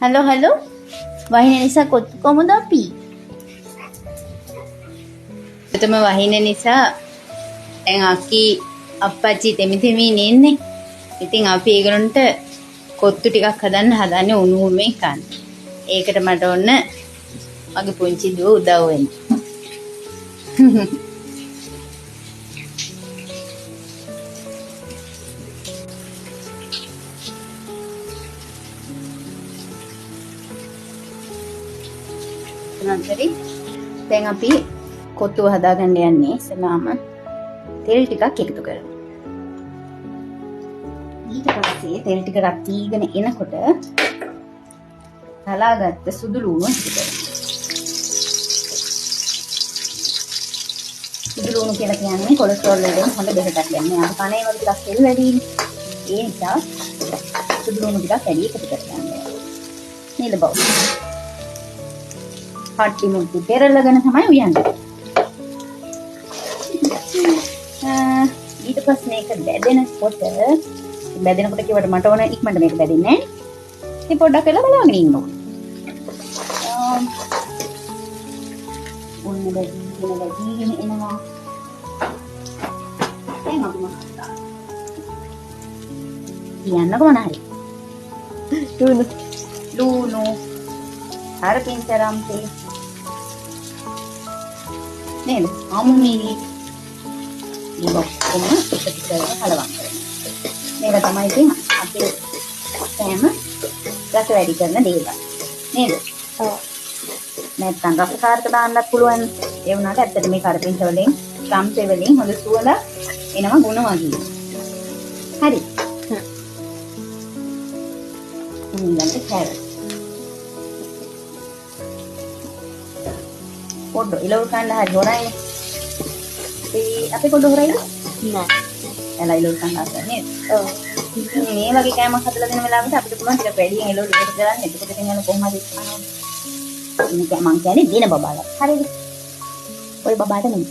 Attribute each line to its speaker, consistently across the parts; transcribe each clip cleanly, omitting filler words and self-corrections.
Speaker 1: Hello hello වහින නිසා කොත්තු කොහොමද අපි? ප්‍රථම වහින නිසා දැන් අක්කි අප්පච්චි තෙමි තෙමි ඉන්නේ. ඉතින් අපි ඒගොල්ලන්ට කොත්තු ටිකක් හදන්න හදන්නේ උණු උණුවෙන් කන්න. ඒකට මට ඔන්න මගේ පුංචි දුව උදව් වෙන්න. හරි. දැන් අපි කොත්තුව හදාගන්න යන්නේ. ඉස්සෙල්ලාම තෙල් ටිකක් එකතු කරමු. ඊට පස්සේ තෙල් ටික රත් වීගෙන එනකොට තලාගත්ත සුදු ලුණු එකතු කරමු. සුදු ලුණු කියලා කියන්නේ කොලෙස්ටරෝල් වලින් හොඳ බෙහෙතක්. දැන් මේ අපි කන ඒවා ටිකක් තෙල් වැඩිනේ. ඒ නිසා සුදු ලුණු ටිකක් වැඩි එකතු කරගන්න ඕනේ. නේද බව්? කට්ටි මුට්ටි පෙරලගෙන තමයි උයන්නේ. ඊට පස්සේ මේක බැදෙනකොට බැදෙනකොට කිව්වට මට ඕන ඉක්මනට මේක බැදෙන්නේ නැහැ. ඉතින් පොඩ්ඩක් වෙලා බලාගෙන ඉන්න ඕනේ. ඔන්න බැදීගෙන බැදීගෙන එනවා. දැන් අපි මොකක්ද කියන්නකෝ මොන හරි.
Speaker 2: ලුණු
Speaker 1: ලුණු හරපින්තරම්පේ නේද? අමු මිරි මේ ඔක්කොම එකතු කරලා කලවම් කරනවා. මේක තමයි ඉතින් අපේ කෑම රස වැඩි කරන දේවල් නේද?
Speaker 2: ඔව්.
Speaker 1: නැත්තම් රස කාරක දාන්නත් පුළුවන්. ඒ වුණාට ඇත්තට මේ කරපිංච වලින් රම්පේ වලින් හොඳ සුවඳක් එනවා ගුණ වගේ. හරි. ඊළඟට කැරට්. පොඩ්ඩ ඉලව් කන්න හරි හොරයිනේ. අපේ පොඩ්ඩ හොරයිද?
Speaker 2: නෑ.
Speaker 1: එලා ඉලව් කන්න ආසයි නේද?
Speaker 2: ඔව්.
Speaker 1: ඉතින් මේ වගේ කෑමක් හදලා දෙන වෙලාවට අපිට පුළුවන් ටිකක් වැඩියෙන් එළවලු එකතු කරන්න. එතකොට ඉතින් යන කොහොම හරි කනවා. මේක මං කියන්නේ දින බබාලා. හරිද? ඔය බබාට නෙමෙයි.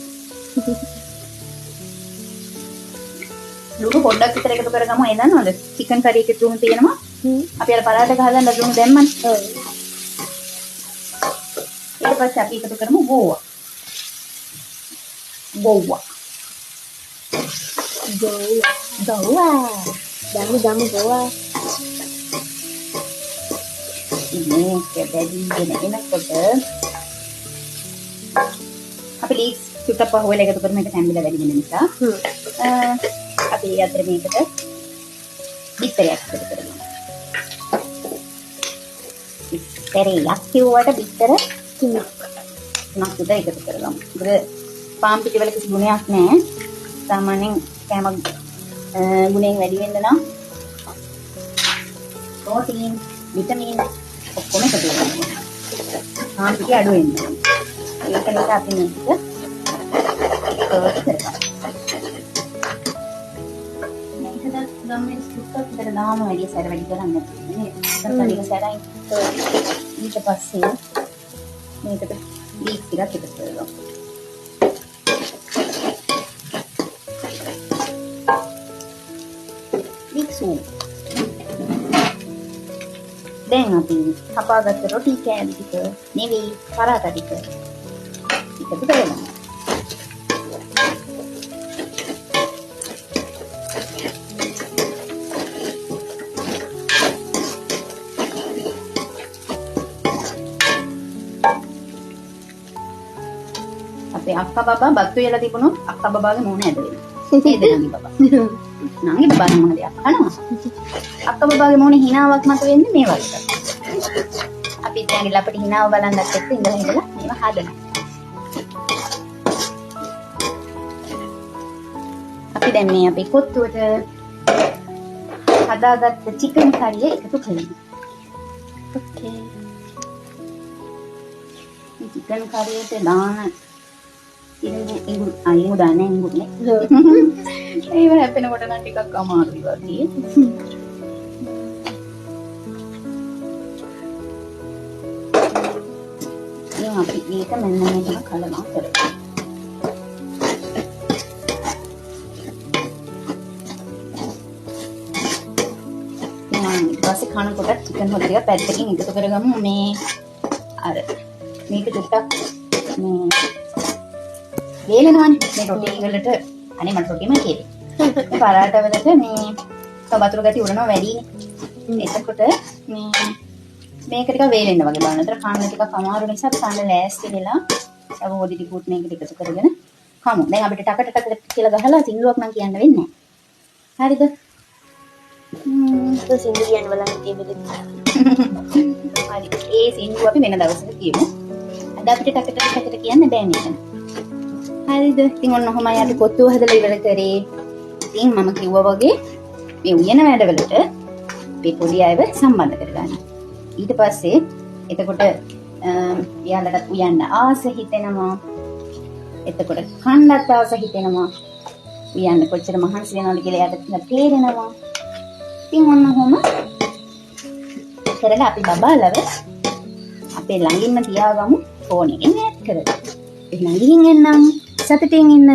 Speaker 1: ලුණු පොඩ්ඩක් විතර එකතු කරගමු. ඒ දන්නවද? චිකන් කරි එකේ ලුණු තියෙනවා. අපි අර පරාට ගහලා ලුණු දැම්මනේ.
Speaker 2: ඔව්.
Speaker 1: ඊට පස්සේ අපි එකතු කරමු ගෝවා. ගෝවා.
Speaker 2: ගෝවා.
Speaker 1: ගෝවා.
Speaker 2: දැම්මු දැම්මු ගෝවා.
Speaker 1: මේක බැදීගෙන එනකොට අපි ලීක්ස් චුට්ටක් පහුවෙලා එකතු කරමු. ඒක තැම්බිලා වැඩි වෙන නිසා. අපි ඒ අතර මේකට බිත්තරයක් එකතු කරමු. බිත්තරයක් කිව්වට බිත්තර තුනක් විතර එකතු කරගමු. මොකද පාන් පිටි වල කිසි ගුණයක් නැහැ. සාමාන්‍යයෙන් කෑමක් ගුණයෙන් වැඩි වෙන්න නම් ප්‍රෝටීන්, විටමින් ඔක්කොම එකතු වෙනවා. පාන් පිටි අඩු වෙන්න ඕනේ. ඒක නිසා අපි මේක එකතු කරගමු. මේකට ගම්මිරිස් ටිකක් විතර දාමු. වැඩි සැර වැඩි කරන්නේ නැතුව නේද? ටික සැරයි. ඊට පස්සේ මේකට ලීක් ටිකක් එකතු කරගමු. Leak soup. දැන් අපි කපාගත්ත රොටි කෑලි ටික නෙවෙයි පරාට ටික එකතු කරගමු. අපේ අක්කා බබා බත් උයලා තිබුණොත් අක්කා බබාගේ මූණ ඇද වෙනවා. නේද නංගි බබා? නංගි බබා නම් මොන දෙයක් අහනවා. අක්කා බබාගේ මූණේ හිනාවක් මත වෙන්නේ මේ වගේ. අපි ඉතින් අපිට හිනාව බලන්නත් එක්ක ඉඳලා ඉඳලා මේව හදනවා. අපි දැන් මේ අපේ කොත්තුවට හදාගත්ත චිකන් කරිය එකතු කරමු.
Speaker 2: ඕකේ.
Speaker 1: මේ චිකන් කරියට දාන ඉංගු ඉංගු ආ ඉංගු දාන්නේ ඉංගු නේ. ඒව හැපෙනකොට නම් ටිකක් අමාරුයි වගේ. ඉතින් අපි මේක මෙන්න මෙහෙම කලවම් කරමු. ඊට පස්සේ කනකොට චිකන් හොද ටික පැත්තකින් එකතු කරගමු. මේ අර මේක චුට්ටක් මේ වේලෙනවනේ මේ රොටි වලට. අනේ මට රොටිම කේරේ. මේ පරාට වලට මේ තව වතුර ගැටි උරනවා වැඩිනේ. එතකොට මේ මේක ටික වේලෙන්න වගේ බලන්න. ඒතර කන්න ටිකක් අමාරු නිසා අපි කන්න ලෑස්ති වෙලා තව හොදි ටිකුත් මේකට එකතු කරගෙන කමු. දැන් අපිට ටකට ටකට කියලා ගහලා සින්දුවක් නම් කියන්න වෙන්නේ නැහැ. හරිද?
Speaker 2: ඒ සින්දු කියන්න බලන්න තියෙන්නේ.
Speaker 1: හරි. ඒ සින්දුව අපි වෙන දවසක කියමු. අද අපිට ටකට ටකට කියන්න බෑ මෙතන. හරිද? ඉතින් ඔන්න ඔහොමයි අපි කොත්තුව හදලා ඉවර කරේ. ඉතින් මම කිව්වා වගේ මේ උයන වැඩවලට අපේ පොඩි අයව සම්බන්ධ කරගන්න. ඊට පස්සේ එතකොට එයාලටත් උයන්න ආස හිතෙනවා. එතකොට කන්නත් ආස හිතෙනවා. උයන්න කොච්චර මහන්සි වෙනවද කියලා එයාට තේරෙනවා. ඉතින් ඔන්න ඔහොම කරලා අපි බබාලව අපේ ළඟින්ම තියාගමු ෆෝන් එකෙන් ඈත් කරලා. එහෙනම් ගිහින් එන්නම්. සතුටින් ඉන්න.